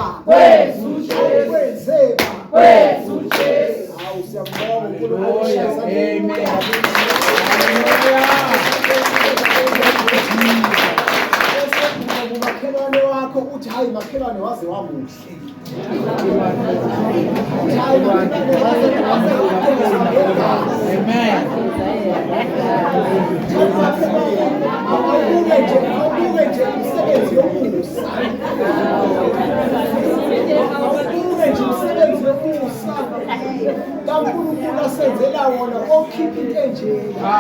ba? Kwethu Jesu. Awukwenze ba? Kwethu Jesu. Hawu, siyambonga uNkulunkulu. Amen. Bese kumakhelwane wakho uthi, hayi makhelwane, waze wamuhle. Uthi, hayi makhelwane, waze wageza ngegazi. Amen. Awubuke nje, awubuke nje imisebenzi yomusa. Awubuke nje imisebenzi yomusa kaNkulunkulu asenzela wona, okhipha into enjena.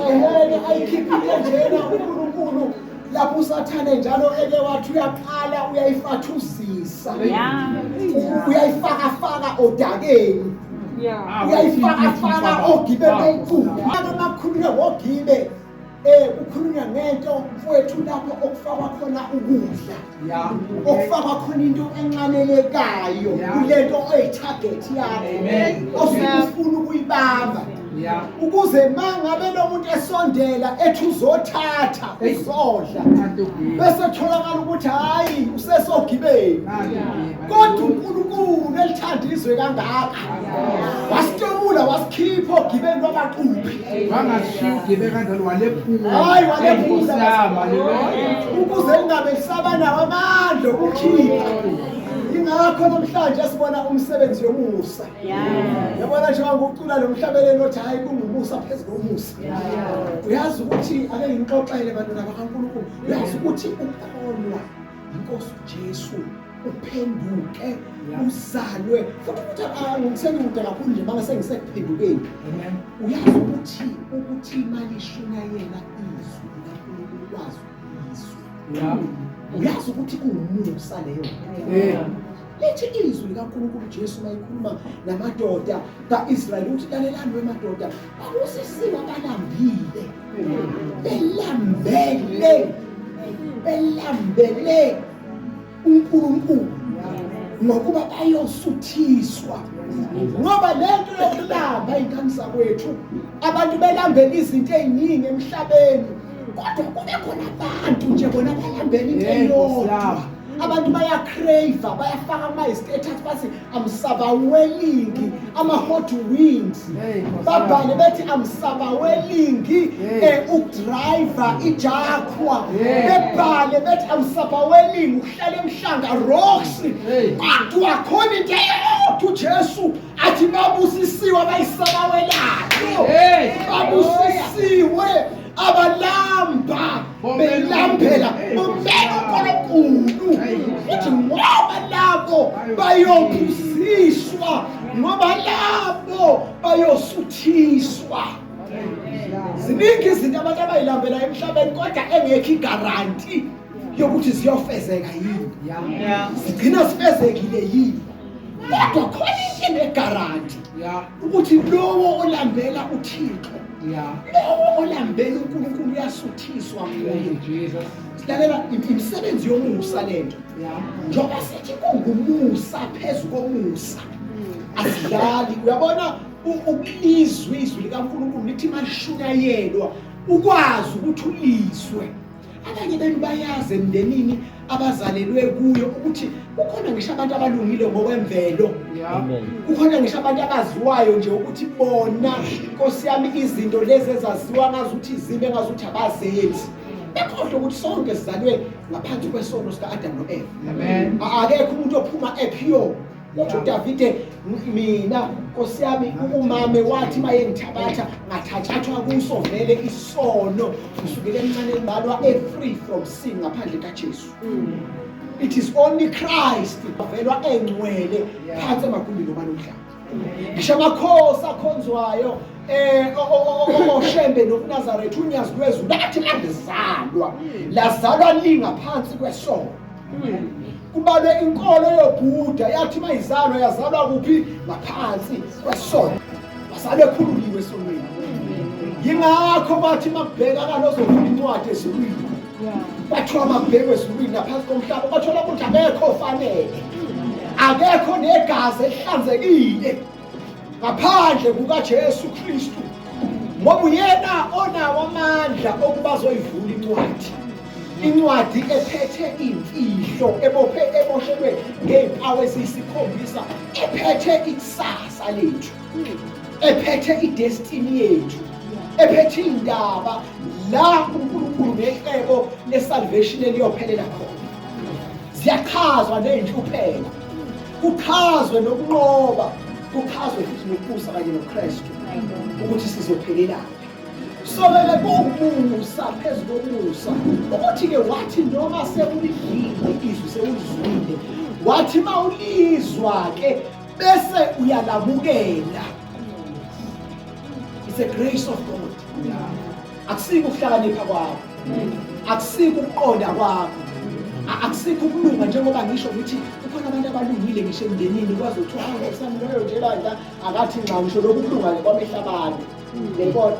Ehene, ayikhipha into enjena uNkulunkulu lapho uSathane njalo eke wathi uyaqala uyayifathuzisa. Uyayifakafaka odakeni. Uyayifakafaka ogibe benkulu. Makukhulunywa ngogibe, kukhulunywa ngento, mfowethu, lapho okufakwa khona ukudla, okufakwa khona into enxanelekayo kulento oyi-target yakho Amen. osuke ufuna ukuyibamba, ukuze ma ngabe lo muntu esondela ethi uzothatha, uzodla, bese tholakala ukuthi hhayi, usesogibeni. Kodwa uNkulunkulu elithanda izwe kangaka, wasitomula, wasikhipha ogibeni lwabacuphi. Wangashiya ugibe kanjalo, walephula. Hayi, walephula. Nkosi yami, haleluya. Ukuze lingabe lisaba nawo amandla okukhipha. Ingakho namhlanje sibona umsebenzi yomusa. Yabona, njengoba ngucula lo mhlabelelo othi, hayi, kungumusa phezu komusa. Uyazi ukuthi, ake ngixoxele, bantwana bakaNkulunkulu, uyazi ukuthi ukukholwa inkosi uJesu, uphenduke, uzalwe futhi, ukuthi ngisengikude kakhulu nje manje, sengisekuphendukeni. Amen. Uyazi ukuthi imali ishunyayela izwi likaNkulunkulu, kwazi izwi, uyazi ukuthi kuwumusa leyo nto. Lithi izwi likaNkulunkulu, Jesu mayikhuluma namadoda ka-Israyeli, ukuthi, lalelani wemadoda, babusisiwe abalambile, belambele uNkulunkulu, ngokuba bayosuthiswa. Ngoba lento yokulamba, ingane zakwethu, abantu belambela izinto ey'ningi emhlabeni, kodwa kube khona abantu nje bona balambela into Yebo, eyodwa. Abantu bayacrave, bayafaka ama-status, bathi, "I'm sabawelingi ama-hot wings." Hey, Nkosi. Babhale bethi, "I'm sabawelingi Hey. Ukudriva iJaguar." Hey. Bebhale bethi, "I'm sabawelingi ukuhlala eMhlanga Rocks." Hey. Kodwa khona into eyodwa uJesu athi babusisiwe abayisabawelayo. Hey. Babusisiwe abalamba, belambela, bomela uNkulunkulu, futhi ngoba labo bayophuziswa, ngoba labo bayosuthiswa. Ziningi izinto abantu abayilambela emhlabeni, kodwa engekho iguarantee yokuthi ziyofezeka yini, zigcina sifezekile yini. Kodwa khona into eneguarantee ukuthi lowo olambela uThixo, lowo olambela uNkulunkulu, uyasuthiswa Thank kuye. you, Jesus. Silalela imisebenzi yomusa lento. Njengoba sithi kungumusa phezu komusa, asidlali. Uyabona, ukulizwa izwi likaNkulunkulu lithi malishunyayelwa, ukwazi ukuthi ulizwe. Abanye benu bayazi emndenini abazalelwe kuyo ukuthi kukhona ngisho abantu abalungile ngokwemvelo, kukhona ngisho abantu abaziwayo nje ukuthi bona, Nkosi yami, izinto lezi ezaziwa ngazuthi zimbe, ngazuthi abazenzi, bekhohlwe ukuthi sonke sizalwe ngaphansi kwesono sika-Adam no-Eva. Amen. Akekho umuntu ophuma epure. Uthi uDavide, mina, Nkosi yami, umame wathi mayengithabatha, ngathathathwa kuso vele isono kusukela emncaneni, balwa e-free from sin ngaphandle kaJesu. It is only Christ avelwa engcwele phansi emagumbini obalomhlaba. Ngisho amakhosi akhonzwayo, oShembe nokuNazaretha, uNyazi lwezulu, lathi langezalwa, lazalwa lingaphansi kwesono. Kubalwe inkolo yoBuddha, yathi mayizalwa, yazalwa kuphi? Ngaphansi kwesono. Wazalwa ekhululiwe esonweni. Yingakho bathi makubhekakala ozovula incwadi ezulwini, kwathiwa makubhekwe ezulwini naphansi komhlaba, kwathola ukuthi akekho ofanele, akekho negazi elihlanzekile ngaphandle kukaJesu Kristu, ngoba uyena onawo amandla okuba azoyivula incwadi. Incwadi ephethe imfihlo ebophe eboshelwe ngezimpawu eziyisikhombisa, ephethe ikusasa lethu, ephethe idestiny yethu, ephethe indaba la uNkulunkulu ngecebo lesalvation eliyophelela khona. Ziyachazwa nezinhlupheko, kuchazwe nokunqoba, kuchazwe futhi nokubusa kanye noKristu ukuthi sizophelelaphi. Sobeke kuwumusa phezu komusa, ukuthi-ke wathi noma sekulidlile izwi, sekulizwile, wathi mawulizwa-ke bese uyalamukela. It's a grace of God. Akusiko ukuhlakanipha kwakho, akusiko ukuqonda kwakho, akusikho ukulunga. Njengoba ngisho ngithi kukhona abantu abalungile ngisho emndenini, kwazi ukuthi hawu ngesami loyo nje bandla akathi nxa ngisho lokhu kulunga-ke kwamehla abantu, yayibona.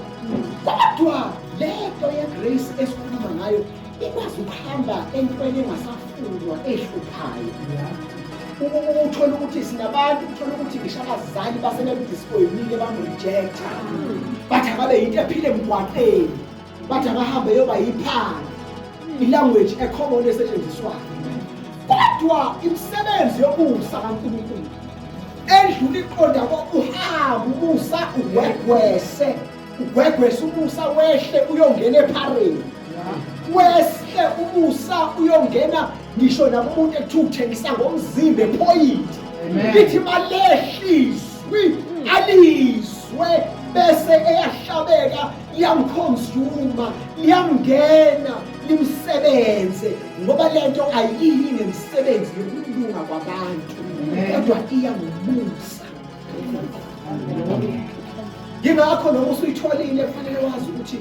Kodwa lento ye-grace esikhuluma ngayo ikwazi ukuhamba entweni engasafunwa ehluphayo. Uthola ukuthi sinabantu, uthola ukuthi ngisho abazali basebemdispoyinile, bamrejecta, bathi akabe yinto ephile emgwaqeni, bathi akahambe yoba yiphana, ilanguage ecommon esetshenziswayo. Kodwa imisebenzi yomusa kaNkulunkulu endlula iqonda uhamba umusa ugwegwese, ugwegwese umusa wehle uyongena ephareni, wehle umusa uyongena ngisho nakumuntu ekuthiwa uthengisa ngomzimba ephoyinti. Lithi malehliswi alizwe bese eyahlabeka, liyamkhonsuma, liyamngena, limsebenze, ngoba lento ayiyi ngemisebenzi yokulunga kwabantu, kodwa iya ngomusa. Yingakho noma usuyitholile kufanele wazi ukuthi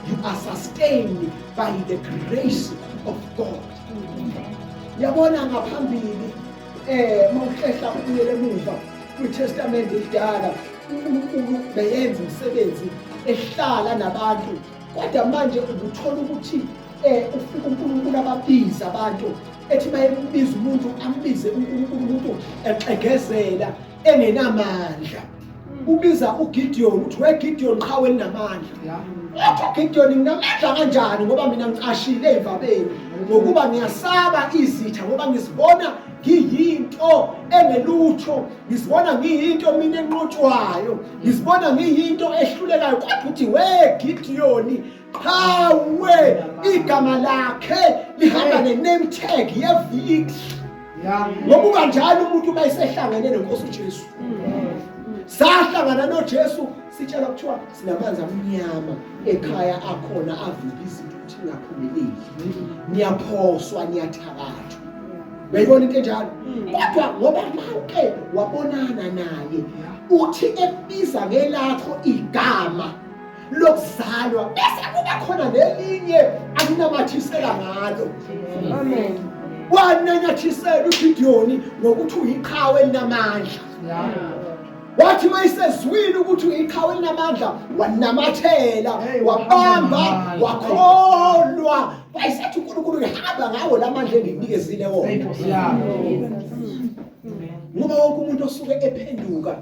you are sustained by the grace of God. Yabona ngaphambili mawuhlehla ubuyele emuva kwiTestament elidala, uNkulunkulu beyenza umsebenzi ehlala nabantu, kodwa manje ubuthola ukuthi ufika uNkulunkulu ababiza abantu, ethi bayembiza umuntu, ambize uNkulunkulu umuntu exegezela engenamandla. Ubiza uGideon uthi we Gideon qhawe elinamandla. Wathi uGideon nginamandla kanjani ngoba mina ngicashile evabeni, ngokuba ngiyasaba izitha, ngoba ngizibona ngiyinto engelutho, ngizibona ngiyinto mina enqotshwayo, ngizibona ngiyinto ehlulekayo. Kodwa uthi we Gideon qhawe, igama lakhe lihamba ne-name tag ye-victory. Ngoba uba njalo umuntu uma esehlangene nenkosi uJesu. Sahlangana noJesu sitshelwa kuthiwa sinamanzi amnyama ekhaya akhona avimba izinto ukuthi ningaphumeleli, niyaphoswa, niyathakathwa. Uyayibona into enjalo? Kodwa ngoba mawuke wabonana naye, uthi ekubiza ngelakho igama lokuzalwa, bese kuba khona nelinye akunamathisela ngalo. Amen. Wananyathisela uGideyoni ngokuthi uyiqhawe elinamandla. Wathi mayisezwile ukuthi uyiqhawe elinamandla, wanamathela, wabamba, wakholwa. Wayesethi uNkulunkulu ngihamba ngawo lamandla engikunikezile wona. Ngoba wonke umuntu osuke ephenduka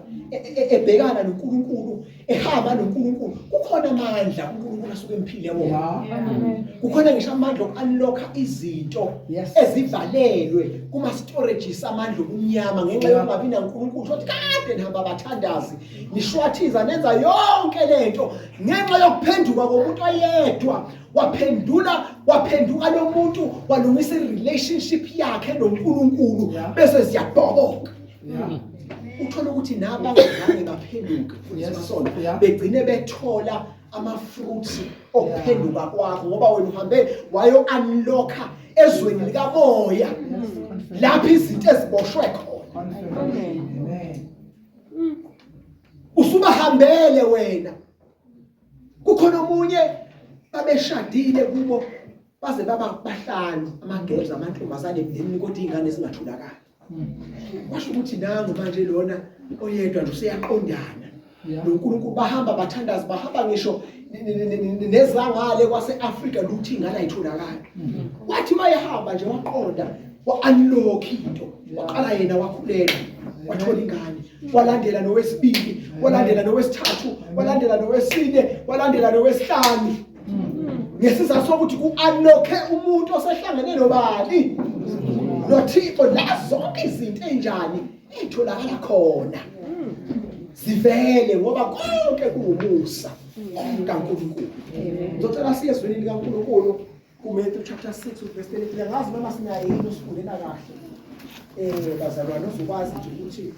ebhekana noNkulunkulu, ehamba noNkulunkulu, kukhona amandla uNkulunkulu asuke emphile wona. Kukhona ngisho amandla oku-unlocka izinto ezivalelwe kuma-storages amandla obumnyama ngenxa yokungabi naNkulunkulu. Shothi kade nihamba abathandazi, nishwathiza, nenza yonke lento ngenxa yokuphenduka komuntu oyedwa. Waphendula, waphenduka lo muntu, walungisa i-relationship yakhe noNkulunkulu, bese ziyabhoboka. Uthola ukuthi nabangazange baphenduke masonto begcine bethola ama-fruits okuphenduka kwakho, ngoba wena uhambe wayo-unlocka ezweni likamoya lapho izinto eziboshwe khona. Usubahambele wena. Kukhona omunye babeshadile kubo baze baba bahlanu ama-girls, amantombazane emndenini, kodwa iy'ngane zingatholakali. Kwasho ukuthi nangu manje lona oyedwa nje useyaqondana noNkulunkulu, bahamba bathandaza, bahamba ngisho nezangale kwase-Afrika, lutho ingane ayitholakali. Wathi mayehamba nje waqonda, wa-unlock into, waqala yena wakhulelwa, wathola ingane, walandela nowesibili, walandela nowesithathu, walandela nowesine, walandela nowesihlanu. Ngesizathu sokuthi ku-unlocke umuntu osehlangene nobani? NoThixo, la zonke izinto ey'njani ey'tholakala khona zivele, ngoba konke kuwumusa kaNkulunkulu. Ngizocela siye ezwini likaNkulunkulu kuMatthew chapter 6 verse 33. Ngazi noma sinaye yini osifundela kahle, bazalwane, uzokwazi nje ukuthi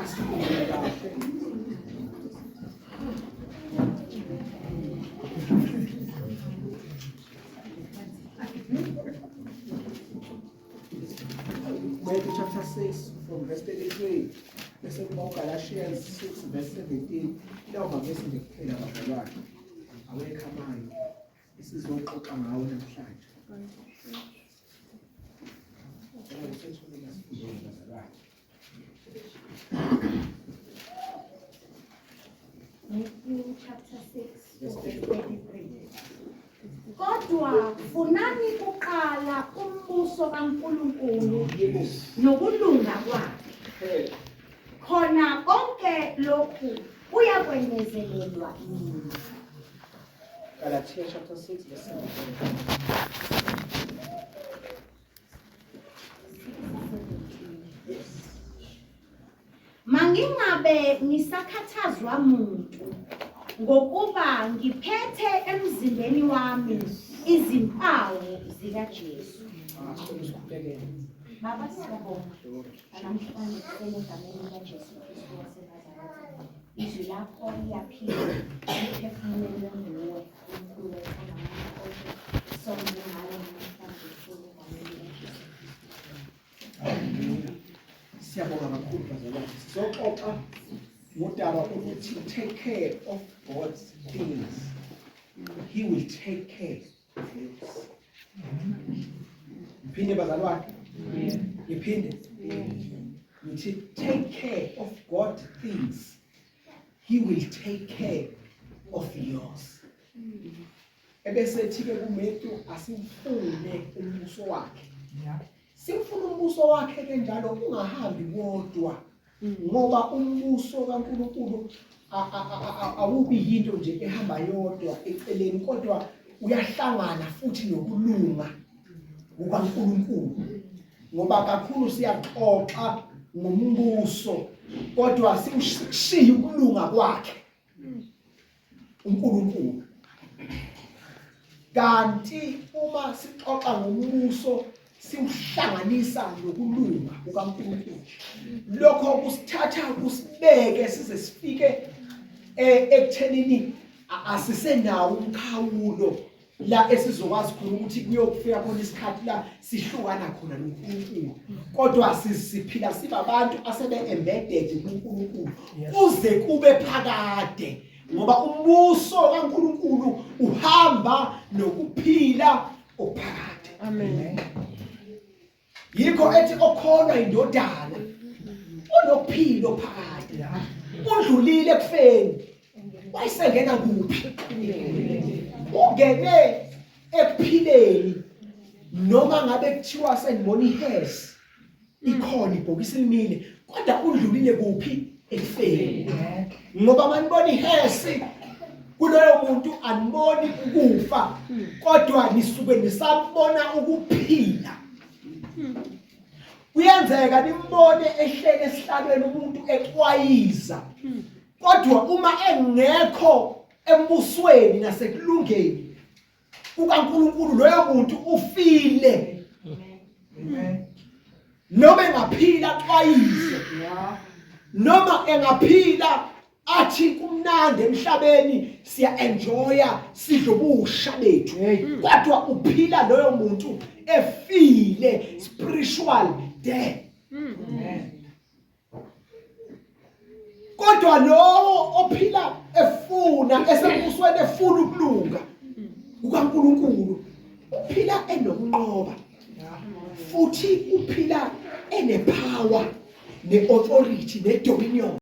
asifundele kahle. Matthew chapter 6 from verse 33 bese kuba uGalatians 6 verse 17. Lawo mavesi nje kuphela bazalwane, awekho amanye esizoxoxa ngawo namhlanje. Matthew chapter 6 verse 33. Kodwa funani kuqala umbuso kaNkulunkulu nokulunga kwakhe, khona konke lokhu kuyakwenezelelwa nina. Galatia chapter 6 verse 17. Mangingabe ngisakhathazwa muntu, ngokuba ngiphethe emzimbeni wami izimpawu zikaJesu. Baba, siyabonga namhlanje ekuseni egameni likaJesu Kristu waseNazaretha. Izwi lakho liyaphila, liphefumulelwe nguwe, Nkulunkulu wethu onamandla onke. Sonke ngalo namhlanje ekuseni egameni likaJesu Kristu. Siyabonga kakhulu bazalwane. Sizoxoxa ngodaba oluthi take care of God's things. He will take care of yours. Ngiphinde bazalwane. Ngiphinde. Ngithi take care of God's things. He will take care of yours. Ebese ethi ke kuMatthew asimfune umbuso wakhe. Simfuna umbuso wakhe ke njalo ungahambi wodwa, ngoba umbuso kaNkulunkulu awubi yinto nje ehamba yodwa eceleni, kodwa uyahlangana futhi nokulunga kukaNkulunkulu. Ngoba kakhulu siyaxoxa ngombuso, kodwa sikushiya ukulunga kwakhe uNkulunkulu. Kanti uma sixoxa ngombuso siwuhlanganisa nokulunga kukaNkulunkulu, lokho kusithatha kusibeke size sifike ekuthenini asisenawo umkhawulo la esizokwazi khona ukuthi kuyofika khona isikhathi la sihlukana khona noNkulunkulu, kodwa siphila sibabantu asebe embedded kuNkulunkulu kuze kube phakade, ngoba umbuso kaNkulunkulu uhamba nokuphila okuphakade. Amen. Yikho ethi okholwa indodana unokuphila ophakade, udlulile ekufeni, wayesengena kuphi? Ungene ekuphileni. Noma ngabe kuthiwa sengibona ihesi ikhona, ibhokisi limile, kodwa udlulile kuphi? Ekufeni. Ngoba manibona ihesi kuloyo muntu aniboni ukufa, kodwa nisuke nisabona ukuphila. Kuyenzeka nimbone ehlele esihlalweni umuntu exwayiza, kodwa uma engekho embusweni nasekulungeni kukaNkulunkulu, loyo muntu ufile. Amen. Noma engaphila axwayize, noma engaphila athi kumnandi emhlabeni, siya enjoya, sidla ubusha bethu, kodwa uphila loyo muntu efile, spiritual death. Kodwa lowo ophila efuna esembusweni, efuna ukulunga kukaNkulunkulu, uphila enokunqoba futhi uphila enepower, neauthority, nedominion.